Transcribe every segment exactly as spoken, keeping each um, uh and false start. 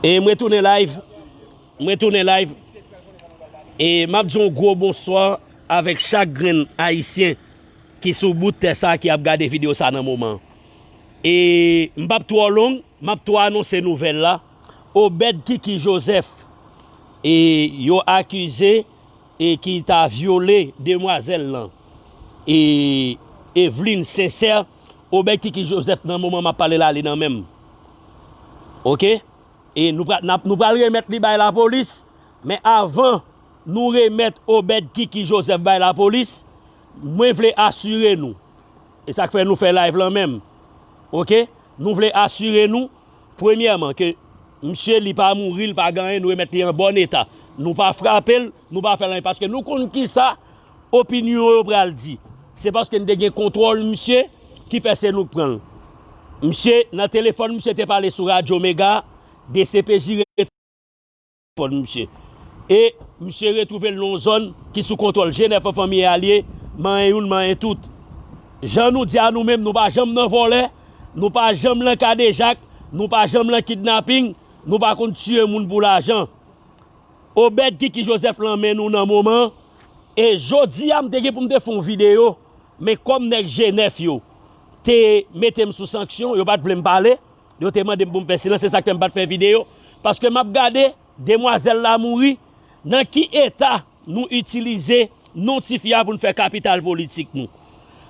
E mwen tounen live. Mwen tounen live. E m ap di yon gwo bonswa avèk chak grenn Ayisyen ki sou bout tè sa ki ap gade videyo sa nan moman. E m p ap twò long, m ap twò anonse nouvèl la. Obed Kiki Joseph, e yo akize e ki ta vyole demwazèl lan. E Eveline Sincère, Obed Kiki Joseph nan moman m ap pale la, li nan men m. Oke? E nou pral, n ap, nou pral remèt li bay lapolis, men avan nou remèt Obed Kiki Joseph bay lapolis, mwen vle asire nou, e sa k fè nou fè live lan menm, oke? Nou vle asire nou, premyèman, ke misye li pa mouri, li pa gen anyen, nou remèt li an bòn eta. Nou pa frape l, nou pa fè l anyen, paske nou konn kisa opinyon yo pral di. Se paske n te gen kontwòl misye ki fè se nou k pran l. Misye, nan telefòn, misye te pale sou Radyo Mega, D C P J telefòn misye. E misye retwouve l nan yon zòn ki sou kontwòl G nèf an fanmi e alye, manyen youn, manyen tout. Jan nou di a nou menm, nou pa janm nan vòlè, nou pa janm nan kadejak, nou pa janm nan kidnaping, nou pa konn tiye moun pou lajan. Obed Kiki Joseph lan men nou nan moman, e jodi a m te gen pou m te fè yon videyo, men kòm nèg G nèf yo te mete m sou sanksyon, yo pa t vle m pale, yo te mande m pou m fè silans, se sa k fè m pa t fè videyo, paske m ap gade demwazèl la mouri, nan ki eta nou itilize non ti fi a pou n fè kapital politik nou.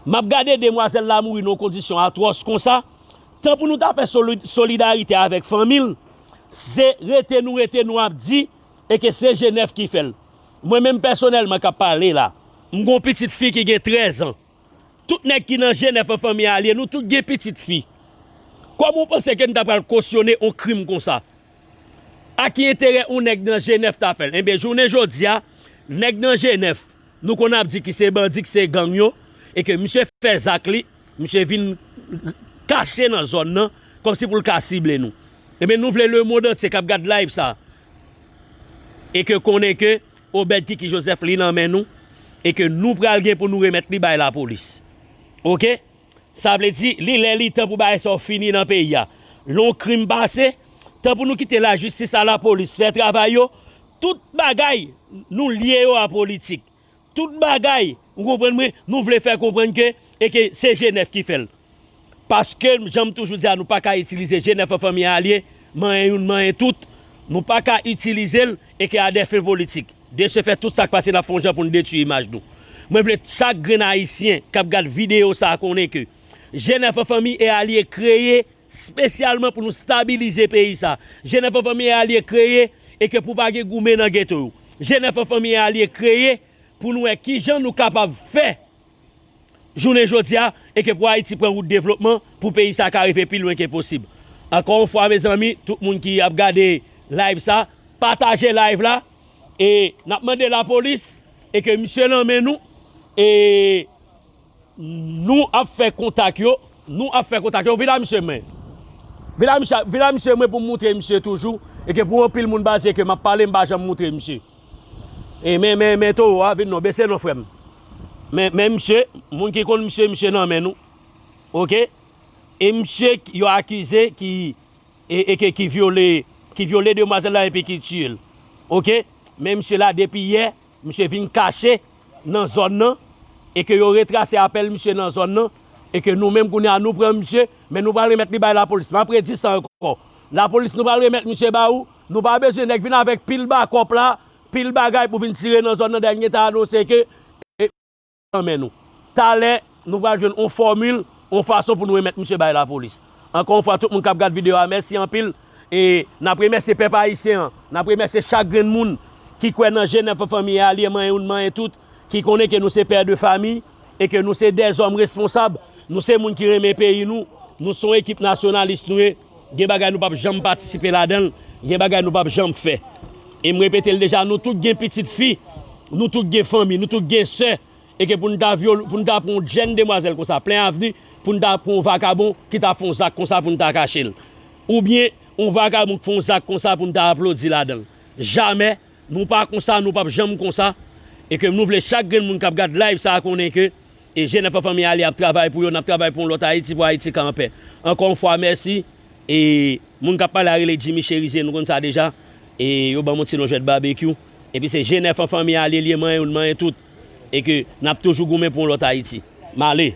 M ap gade demwazèl la mouri nan yon kondisyon atwòs konsa, tan pou nou ta fè soli-, solidarite avèk fanmi l, se rete nou rete nou ap di, e ke se G nèf ki fè l. Mwen menm pèsonèlman k ap pale la, m gen yon pitit fi ki gen trèz an. Tout nèg ki nan G nèf an fanmi e alye, nou tout gen pitit fi. Kòman w panse ke n ta pral kosyone yon krim konsa? A ki enterè yon nèg nan G nèf ta fè l? Enben, jounen jodi a, nèg nan G nèf, nou konn ap di ki se bandi, ki se gang yo, e ke misye fè zak li, misye vin kache nan zòn nan, kòmsi pou l ka sible nou. Enben, nou vle lemonn antye k ap gad live sa, e ke konnen ke Obed Kiki Joseph li nan men nou, e ke nou pral gen pou nou remèt li bay lapolis. Oke? Sa vle di, li lè li tan pou bagay sa yo fini nan peyi a. Lè yon krim pase, tan pou nou kite lajistis a lapolis fè travay yo, tout bagay nou lye yo a politik. Tout bagay, ou konprann mwen, nou vle fè konprann ke, e ke se G nèf ki fè l. Paske, jan m toujou di a, nou pa ka itilize G nèf an fanmi e alye, manyen youn, manyen tout. Nou pa ka itilize l, e ke a dè fen politik. De se fè, tout sa k pase, n ap fè yon jan pou n detwi imaj nou. Mwen vle chak grenn Ayisyen k ap gad videyo sa a konnen ke G nèf an fanmi e alye kreye espesyalman pou nou stabilize peyi sa. G nèf an fanmi e alye kreye e ke pou pa gen goumen nan geto yo. G nèf an fanmi e alye kreye pou nou wè kijan nou kapab fè jounen jodi a, e ke pou Ayiti pran wout devlopman, pou peyi sa ka rive pi lwen ke posib. Ankò yon fwa, mezanmi, tout moun ki ap gade live sa, pataje live la, e n ap mande lapolis, e ke misye nan men nou, e nou ap fè kontak yo, nou ap fè kontak yo, vin a misye mwen. Vin a misye, vin a misye mwen pou m moutre misye toujou, e ke pou anpil moun pa di ke m ap pale, m pa janm moutre misye. E men, men, men towo a, vin non, bese non, frè m. Men, men misye, moun ki konn misye, misye nan men nou. Oke? E misye k-, yo akize ki, e, e ke, ki vyole, ki vyole demwazèl la epi ki tiye l. Oke? Men misye la, depi yè, misye vin kache nan zòn nan, e ke yo retrase apèl misye nan zòn nan, e ke nou menm kounye a nou pran misye, men nou pral remèt li bay lapolis. M ap redi sa ankò. Lapolis, nou pral remèt misye ba ou. Nou pa bezwen nèg vin avèk pil bakòp la, pil bagay pou vin tire nan zòn nan, dènye ta anonse ke, e, nan men nou. Talè, nou pral jwenn on fòmil, on fason pou nou remèt misye bay lapolis. Ankò yon fwa, tout moun k ap gad videyo a, mèsi anpil. E n ap remèsye pèp ayisyen an, n ap remèsye chak grenn moun ki kwè nan G nèf an fanmi e alye, manyen youn, manyen tout, ki konnen ke nou se pè de fami, e ke nou se dèzòm responsab, nou se moun ki renmen peyi nou, nou se yon ekip nasyonalis nou ye, gen bagay nou p ap janm patisipe ladan l, gen bagay nou p ap janm fè. E m repete l deja, nou tout gen pitit fi, nou tout gen fanmi, nou tout gen sè, e ke pou n ta vyole, pou n ta pran yon jèn demwazèl konsa, plen avni, pou n ta pran yon vakabon ki ta fè yon zak konsa pou n ta kache l. Oubyen, yon vakabon k fè yon zak konsa pou n ta aplodi ladan l. Jamè, nou pa konsa, nou p ap janm konsa. E ke nou vle chak grenn moun k ap gad live sa a konnen ke, e G nèf an fanmi e alye ap travay pou yo, n ap travay pou yon lòt Ayiti, pou Ayiti ka anpè. Ankò yon fwa, mèsi. E moun k ap pale a rele Jimmy Cherizier, nou konn sa deja. E yo ban m yon ti non jwèt babekyou. Epi se G nèf an fanmi a li ye, li ye manyen youn, manyen tout. E ke n ap toujou goumen pou yon lòt Ayiti. M ale.